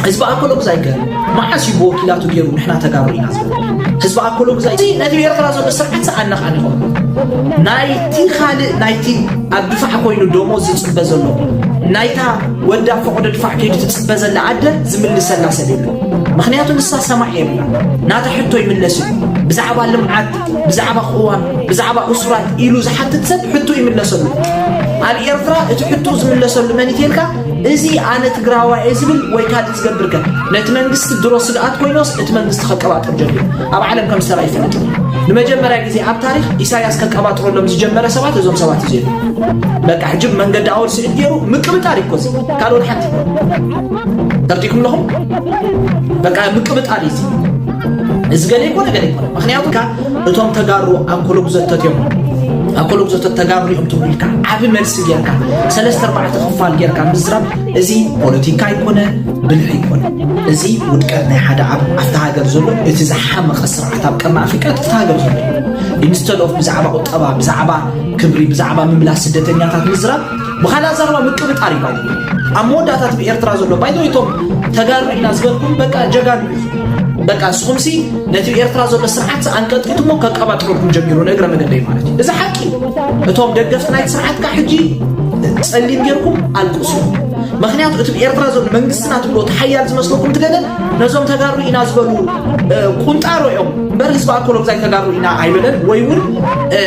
ህዝቢ ኣኮሎጉዛይ ከ መዓስ እዩ ብወኪላቱ ገይሩ ንሕና ተጋሩ ኢና ዝብል? ህዝቢ ኣኮሎጉዛይ እዚ ነቲ ብኤርትራ ዘሎ ስርዓት ኣነቓኒቑ ናይቲ ካልእ ናይቲ ኣብ ድፋዕ ኮይኑ ደሞዝ ዝጽበ ዘሎ ናይታ ወዳ ፈቐዶ ድፋዕ ከይዱ ትጽበ ዘላ ኣደ ዝምልሰላ ሰብ የለን። ምኽንያቱ ንሳ ሰማዒ የብላ። ናታ ሕቶ ይምለስ እዩ። ብዛዕባ ልምዓት፣ ብዛዕባ ቅዋም፣ ብዛዕባ እሱራት ኢሉ ዝሓትት ሰብ ሕቶ ይምለሰሉ። ኣብ ኤርትራ እቲ ሕቶ ዝምለሰሉ መን እዩ ተልካ? እዚ ኣነ ትግራዋይ እየ ዝብል ወይ ካልእ ዝገብር ከ ነቲ መንግስቲ ድሮ ስግኣት ኮይኖስ እቲ መንግስቲ ከቀባጥር ጀሚሩ። ኣብ ዓለም ከም ዝተራ ይፈልጥ። ንመጀመርያ ግዜ ኣብ ታሪኽ ኢሳያስ ከቀባጥረሎም ዝጀመረ ሰባት እዞም ሰባት እዚኦም። በቃ ሕጂ መንገዲ ኣወል ስዒድ ገይሩ ምቅብጣር እዩ እኮ እዚ። ካልኦት ሓንቲ ተርዲኩም ኣለኹም? በቃ ምቅብጣር እዩ እዚ። እዚ ገለ ይኮነ ገለ ይኮነ። ምኽንያቱ እካ እቶም ተጋሩ ኣኮሎጉዘተት እዮም። ኣኮሎጉዘተት ተጋሩ እዮም ትብሉ ኢልካ ዓቢ መልሲ ጌርካ ሰለስተ ኣርባዕተ ክፋል ጌርካ ምዝራብ እዚ ፖለቲካ ኣይኮነ፣ ብልሒ ኣይኮነ። እዚ ውድቀት ናይ ሓደ ኣብ ኣብታ ሃገር ዘሎ እቲ ዝሓመቐ ስርዓት ኣብ ቀርኒ ኣፍሪቃ ኣብታ ሃገር ዘሎ እዩ። ኢንስተድ ኦፍ ብዛዕባ ቁጠባ፣ ብዛዕባ ክብሪ፣ ብዛዕባ ምምላስ ስደተኛታት ምዝራብ ብኻልእ ኣዛርባ ምቅብጣር እዩ። ባይ ኣብ መወዳእታ እቲ ብኤርትራ ዘሎ ባይ እቶም ተጋሩ ኢና ዝበልኩም በቃ ጀጋኑ እዩ። በቃ ንስኹምሲ ነቲ ብኤርትራ ዘሎ ስርዓት ኣንቀጥቂጥሞ ከቀባጥረኩም ጀሚሩ ንእግረ መገደይ ማለት እዩ። እዚ ሓቂ እዩ። እቶም ደገፍቲ ናይቲ ስርዓት ከዓ ሕጂ ጸሊም ጌርኩም ኣልቅሱ። ምኽንያቱ እቲ ብኤርትራ ዘሎ መንግስትና ትብሎ እቲ ሓያል ዝመስለኩም ትገለ ነዞም ተጋሩ ኢና ዝበሉ እ፣ ቁንጣሮ እዮም እምበር ህዝቢ ኣኮሎግዛይ ተጋሩ ኢና ኣይበለን ወይ እውን እ፣